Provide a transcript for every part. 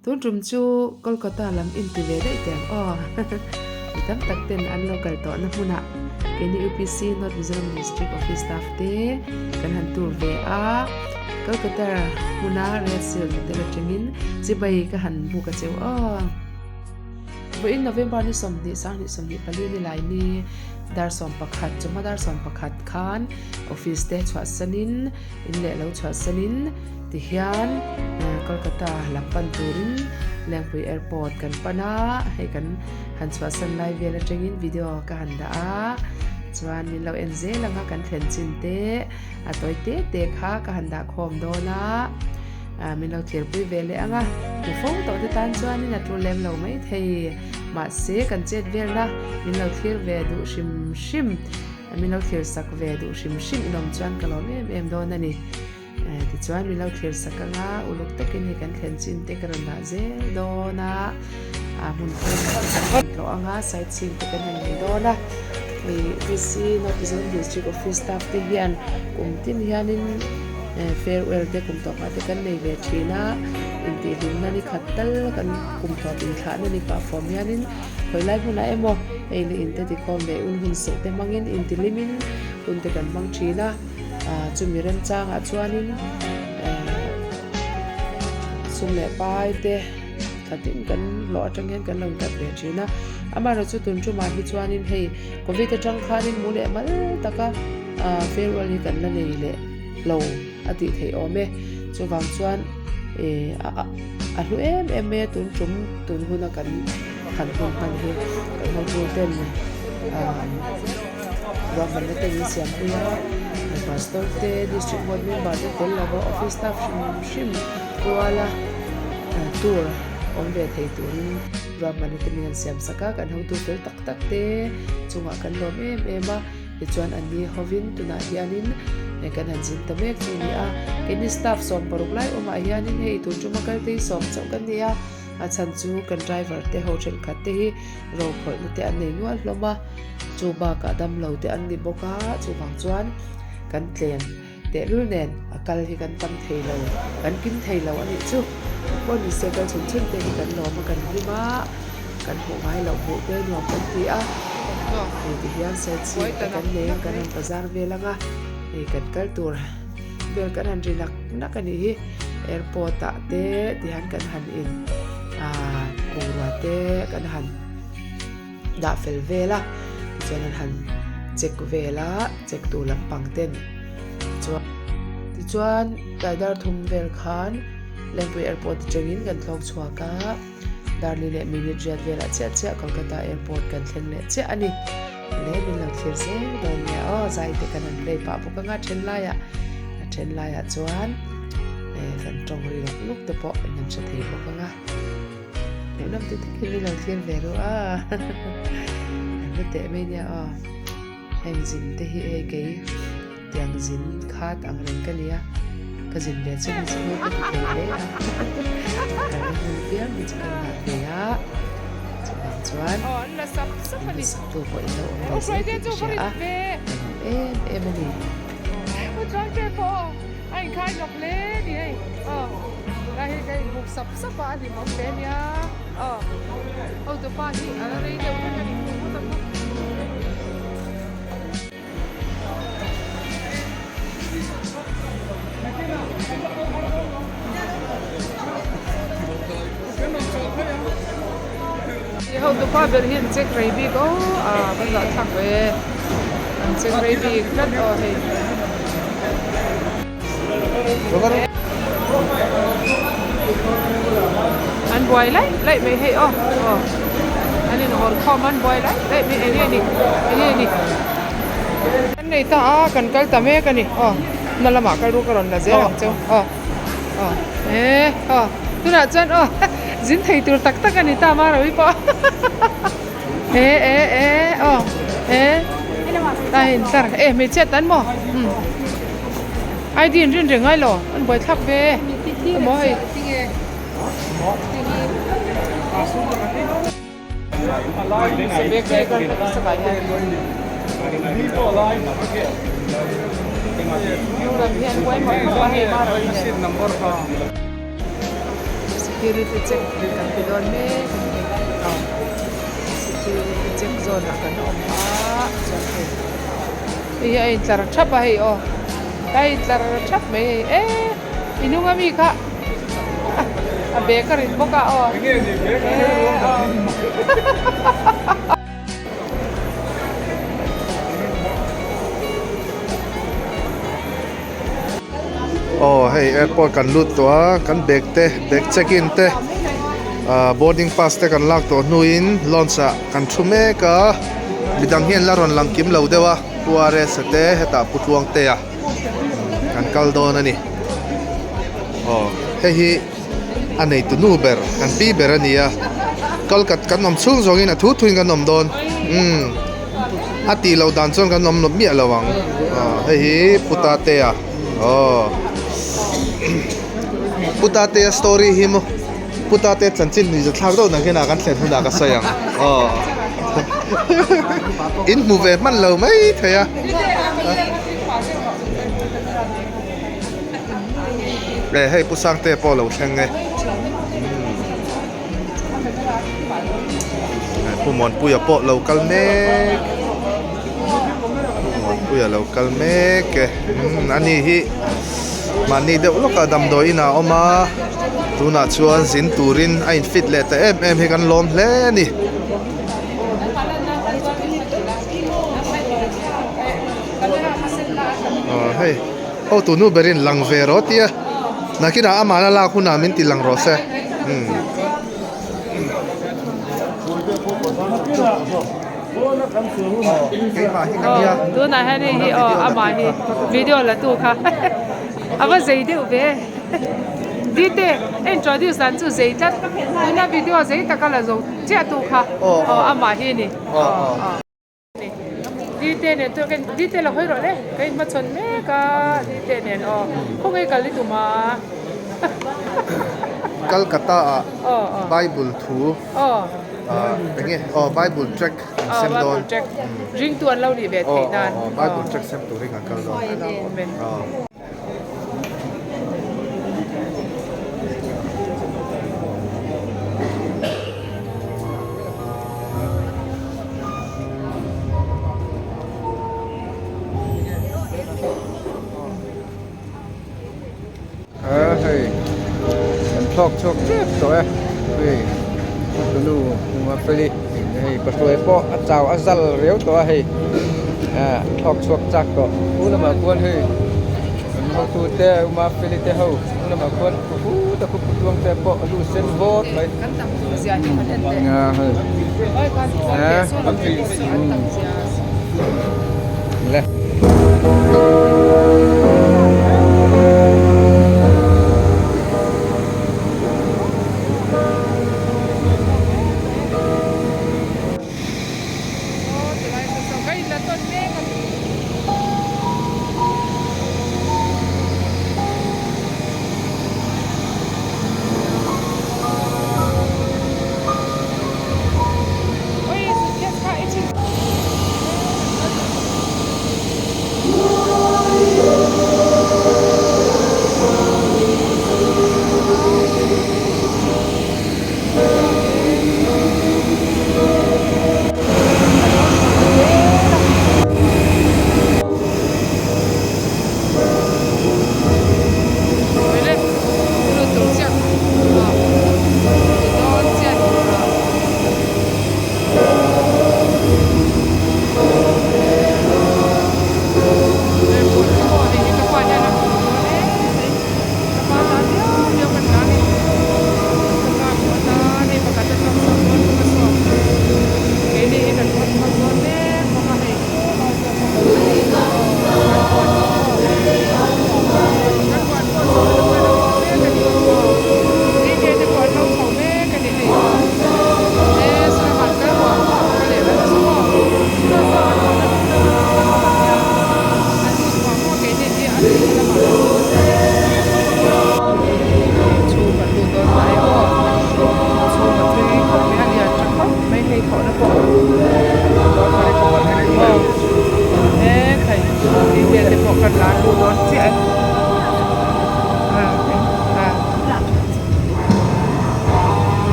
Tun tum chu Kolkata lam inti ve daih teh ang aw. Mi tam tak ten an lo kal tawhna hmunah keini UPC North Mizoram District Office staff te kan han tur ve a. Kolkata hmuna Red Seal Hotel atangin chibai ka han buk a cheu aw. Vawiin November ni 20 2024 ni lai ni dar 11 chawhma dar 11 khan office te chhuahsanin in leh lo chhuahsanin Tihian Kolkata lam pan turin Lengpui Airport kan pan a, hei kan han chhuahsan lai vel atangin video ka han dah a, chuan min lo en zel ang a kan thlen chin te a tawi te te kha ka han dah khawm dawn a, min lo thirpui ve leh ang a, mi fo tawh te tan chuanin a tul lem lo maithei mahse kan chet velna min lo thlir ve duh hrim hrim, min lo thlir sak ve duh hrim hrim inawm chuan ka lawm em em dawn a ni. Tichuan min lo thlir sak ang a, uluk takin hei kan thlen chin te ka rawn dah zel dawn a, a hmun pawimawh te kan han tlawh ang a, side scene te kan han nei dawn a, hei DC North Zone District Office staff te hian kum tin hianin farewell te kum tawpah te kan nei ve thin a, intihhlimna ni khat tal kan kum tawp inthlahna ni pah fawm hianin khawi lai hmunah emaw hei leh inte tikhawm leh un hun serh te hmangin intihlimin hun te kan hmang thin a. Chumi remchangah chuanin sum leh pai te thlatin kan hlawh atang hian kan lo intat ve thin a. Amaherawhchu tun tumah hi chuanin hei covid atang khanin mu leh mal taka farewell hi kan la nei leh lo a tih theih awm e. Chuvang chuan a hlu em em mai a tun tum tun huna kan han hun hman hi kan hotu ten. Ruahmanna te in siam pui a, pastor te district board member te tel lova office staff hrim hrim kuala tour awm ve thei turin ruahmanna te min han siam sak a, kan hotu fel tak tak te chungah kan lawm em em a, tichuan an ni hovin tunah hianin kan han zin ta mek chu a ni a, keini staff 16 lai awmah hianin hei tun tuma kal te hi sawm chauh kan ni a, a chhan chu kan driver te ho thenkhat te hi rokhawlhna te an nei nual hlawm a. Chu bakah damlo te an ni bawk a, chuvang chuan kan tlem tehlul nen a kal hi kan tam thei lo, kan kim thei lo a nih chu. Pawh ni se kal chhun chhun te hi kan lawm a, kan hlim a, kan hmuh ngai loh hmuh te nuam kan ti a. Hei ti hian sightseeing te kan nei a, kan han bazar vel ang a, hei kan kal tur vel kan han ri nak nak a nih hi. Airport ah te tihian kan han in ah bungrua te kan han. Dah fel vel a, tichuan an han check vel a, check tur lampang ten chuan tichuan tlai dar thum vel khan Lengpui airport atangin kan thlawk chhuak a, Darli leh minute riat velah chiah chiah Kolkata airport kan thleng leh chiah a ni. Le min lo thlir zel dawn nia aw, zai te kan han play pah bawk anga then laiah a then laiah chuan kan tawng ri luk luk te pawh in han hre thei bawk anga. Hmuhnawm ti takin min lo thlir ve ru a, an hlu teh mai nia aw. Heng zin te hi hei kei tiang zin khat ang reng ka nia, ka zin ve chu hi chu ka ti thei hle a, kalna hmun piang hi chu kan ngah ve a, chuvang chuan min hmusak tu pawh in lo awm ve zel tih ka hria a, ka lawm em em a ni. A inkhai hnawk hle ni hei aw lai hi ka inbuk sap sap a a hlimawm hle nia aw hotupa hi a la rei deuh hlek a ni hmuh ngawt ang a. Hotupa ber hi an check rei bik aw a va zahthlak ve an check rei bik tlat aw hei. An buai laih laih mai hei aw aw an inhawr khawm an buai laih laih mai enge ni enge ni kan nei ta a kan kal ta mek a ni aw na lamah kal ru ka rawn la zel ang cheu aw aw e aw tunah chuan aw zin thei tur tak tak a ni ta marawi pawh e e e aw e ta in tlar e hmeichhia tan maw umm ID in rin reng ngai lo an buai thlak ve emaw hei Security check kan ti dawn mek a ni hei aw security check zawn ah kan awm a chuan hei hei hi a intlar thap a hei aw a intlar thap mai hei e i hnung ami kha a bag a rit bawk a aw e aw. Aw hei airport kan lut tawh a kan bag te bag check in te ah boarding pass te kan lak tawh hnuin lounge ah kan thu mek a midang hian la rawn lang kim lo deuh a Pu RS a te hetah Pu Tluangtea kan kal dawn a ni aw hei hi a neitu nu ber kan pi ber a ni a Kolkat kan awm chhung zawngin a thu thuin kan awm dawn umm. A tih loh dan chuan kan awm lo miah lo ang. Aw hei hi Pu Tatea aw Pu Tatea story hi maw Pu Tatea chanchin ni za thlak deuh nang hian a kan thlen hunah ka sawi ang aw in hmu ve hman lo mai thei a. E hei Pu Sangtea pawh a lo thleng e. Pu Muanpuia pawh lo kal mek Pu Muanpuia lo kal mek e umm ani hi mahni deuh lawkah damdawi inah a awm a tunah chuan zin turin a in fit leh ta em em hi kan lawm hle a ni. Aw hei hotu nu berin lang ve rawh tia nakinah amah la lak hunah min ti lang rawh se umm. Aw tunah hian hei hi aw amah hi video la tu kha a va zei deuh ve dite a introduce dan chu zei tlat tuna video zei taka la zo chiah tu kha aw amah hi a ni aw. Dite nen chuan ka in dite lo hawi rawh le ka in hmachhawn mek a dite nen aw khawnge kal i tum a Calcutta ah Bible thu enge aw Bible track an sem dawn ringtu an lo nih ve theih nan Bible track sem turin an kal dawn aw. A hei kan thlawk chhuak tep tawh e hei tunu hnunga feli hei pahruai pawh a chau a zal riau tawh a hei ah thlawk chhuak chak tawh pu lamah khuan hei kan hotu te uma feli te ho pu lamah khuan hu ta khu pu tluang te pawh a lu sen vawt mai a hei le.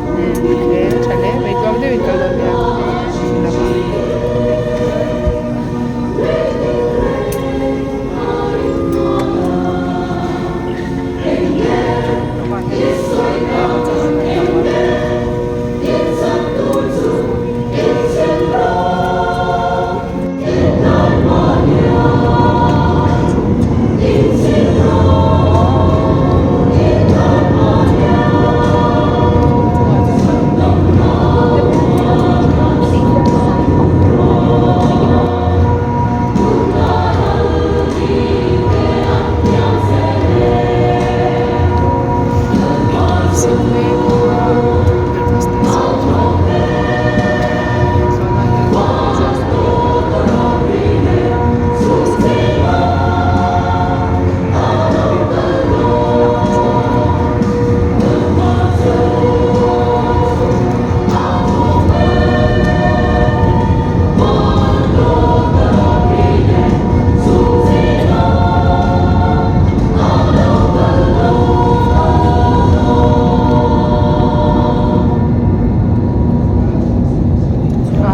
Umm e tha hle mai tluang deuhin kal dawn nia lamah.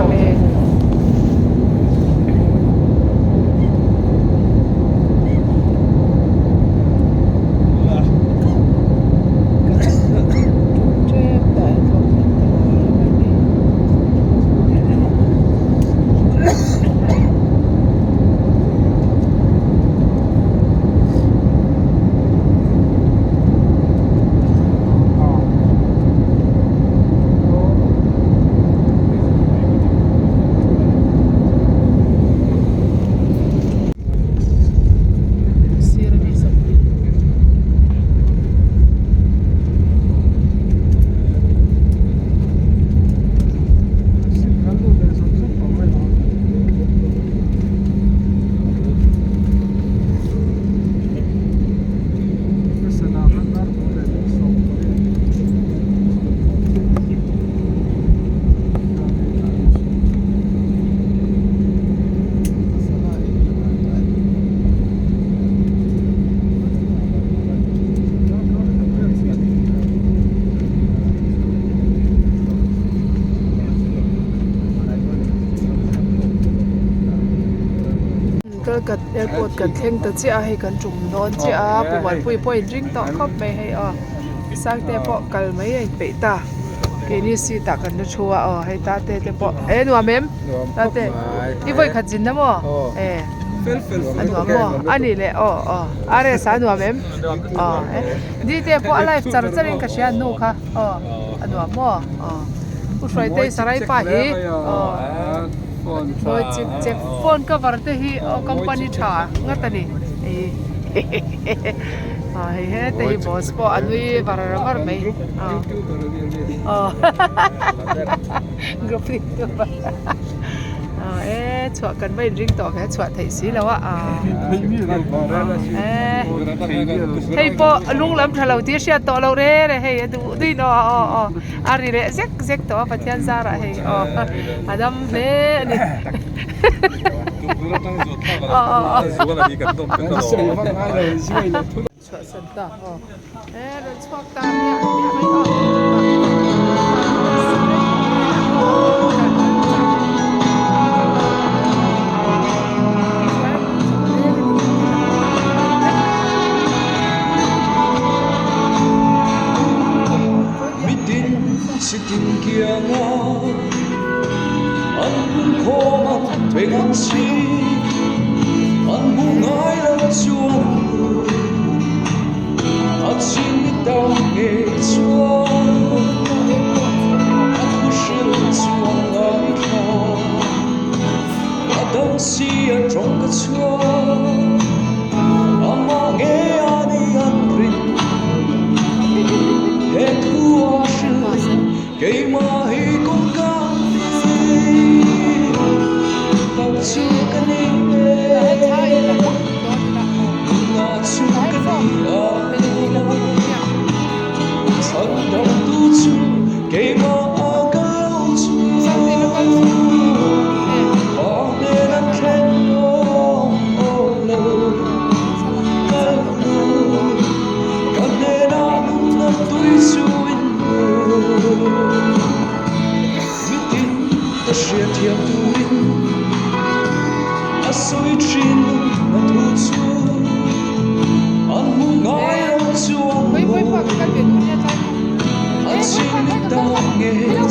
Amen. Sir a ni sawmhnih. Kalkat airport kan thleng ta chiah a hei kan tum dawn chiah a pu Muanpuii pawh a inring tawh khawp mai hei aw Sangte pawh kal mai a inpeih ta keini seat ah kan la thu a aw hei tate te pawh e nuam em tate i vawi khat zin na maw e a nuam maw a nih leh aw aw RS a nuam em aw e dite pawh a live char char in ka hria nu kha aw a nuam maw aw u Hruaitei sarai pa hi aw. Mawi chik chek phone cover te hi aw company tha ngat a ni aw hei hete hi boss pawh a nui var var mai aw group youtuber aw e chhuah kan va inring tawh ve a chhuah theih si lo a e hei pawh lung lam tha lo tih a hriat tawh loh reng reng hei a duh duhin aw aw aw a ri leh zek zek tawh a Pathian zarah hei aw a dam hle a ni chhuahsan ta aw e rawn chhuak ta miah miah mai aw.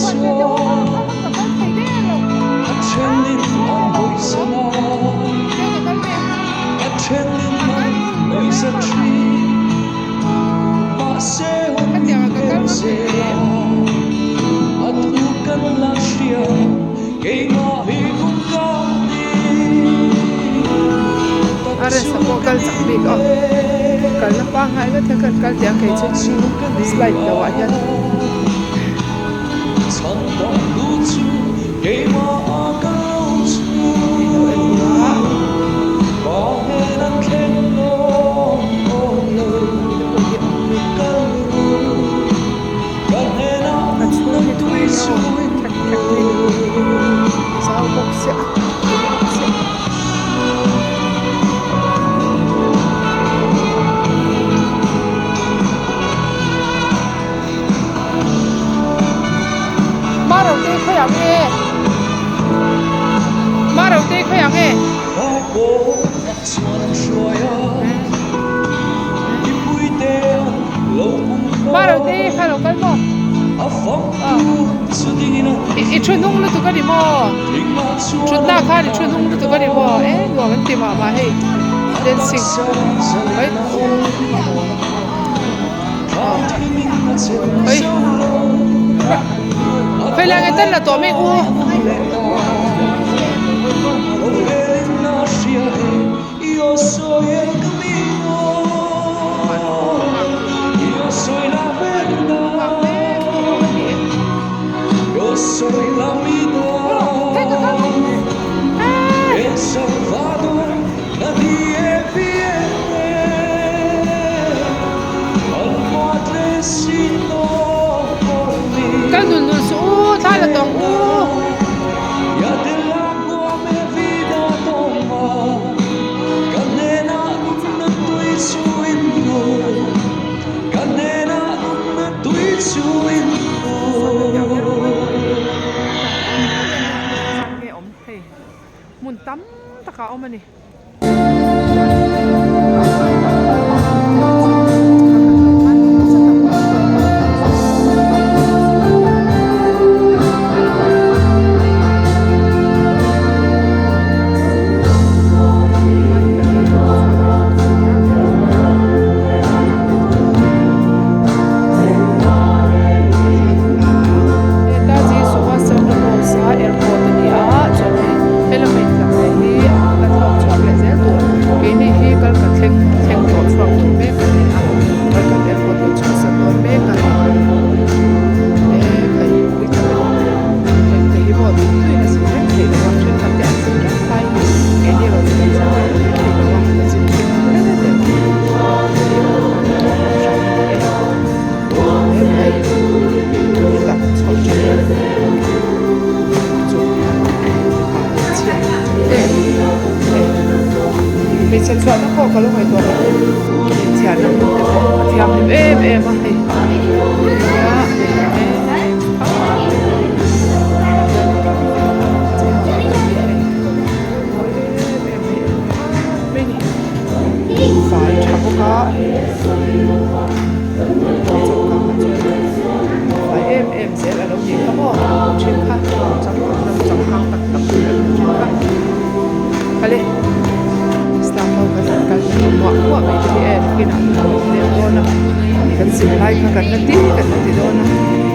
A rest ah pawh kal chak bik aw kalna pangngai vek hian kan kal teh ang kei chu slide lo ah hian. A chhung hi thui emaw thek thek ni zau bawk sia tui bawk sia. Marote khawi ang nge Marote khawi ang nge. Marote kha lo kal maw I thu hnung lutuk a ni maw thutna khan i thu hnung lutuk a ni maw e nuam an ti mah mah hei dancing mai. Oi Khoi la nge tan la tawh mek u. Kal nun nun suh u, thla la tawng u. Hmun tam takah a awm a ni. Netaji Subhas Chandra Bose a airport a ni a chuan hei helama intlar leh hi a thlawk chhuak leh zel tur keini hi kal ka thleng thleng tawh chhuak tur mek a ni a kal airport lo chhuahsan dawn mek a e hei pui tak a ni heng te hi maw tui tuiin a zin reng theih loh a thenkhat te an zin reng lai keini erawh chu kan zin reng thei lo a ka zin thei reng reng Hmeichhe chhuahna pawh ka lo ngaihtuah lo chhiarna hmun te pawh a thianghlim em em a hei fai tha bawk a fai em em zel a lo nih kha maw then kha changkang lam changkang tak tak tur a lo ni thin kha ale staff ho kha an kal muah muah mai te hi e nakinah kan leng dawn a kan zin lai kha kan la ti kan la ti dawn a.